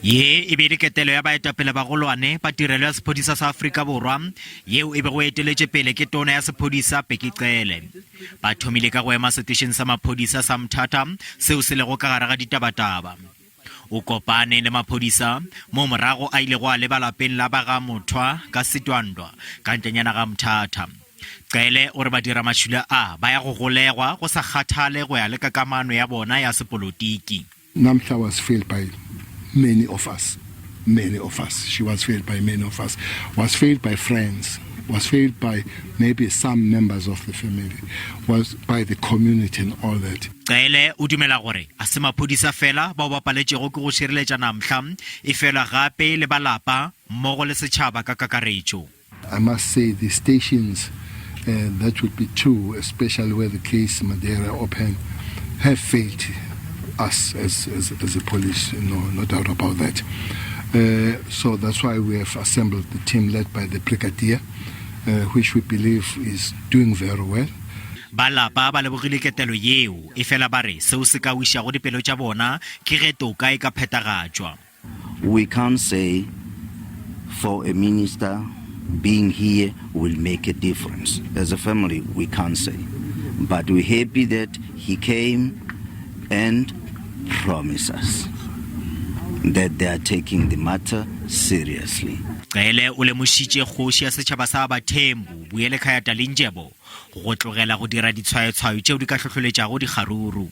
Ye e be e le ketelo ya baetapele bagolwane ba tirelo ya sephodisa sa Afrika Borwa yeo e bego e eteletše pele ke tona ya sephodisa Bheki Cele. Ba thomile ka go ema setešeng sa maphodisa sa Mthatha seo se lego ka gare ga ditabataba. O kopane le maphodisa moo morago a ilego a leba lapeng la ba ga Mothwa ka Setwandwa ka ntlenyana ga Mthatha. Cele o re badiramašula a ba ya go golegwa go sa kgathale go ya le ka kamano ya bona ya sepolotiki. Namhla was failed by many of us, many of us. She was failed by many of us, was failed by friends, was failed by maybe some members of the family, was by the community and all that. Cele o dumela gore a se maphodisa fela bao ba paletšego ke go šireletša Namhla, efela gape le ba lapa mmogo le setšhaba ka kakaretšo. I must say the stations uh, that would be two, especially where the case Madeira open, have failed us as, as, as a police, no, no doubt about that. Uh, so that's why we have assembled the team led by the brigadier, uh, which we believe is doing very well. Ba lapa ba lebogile ketelo yeo, efela ba re seo se ka wišago dipelo tša bona ke ge toka e ka phethagatšwa. We can't say for a minister being here will make a difference. As a family, we can't say. But we're happy that he came and promised us that they are taking the matter seriously. Cele o lemošitše kgoši ya setšhaba sa Bathembu, Buyelekhaya Dalindyebo, go tlogela go dira ditshwayotshwayo tšeo di ka hlohloletšago dikgaruru.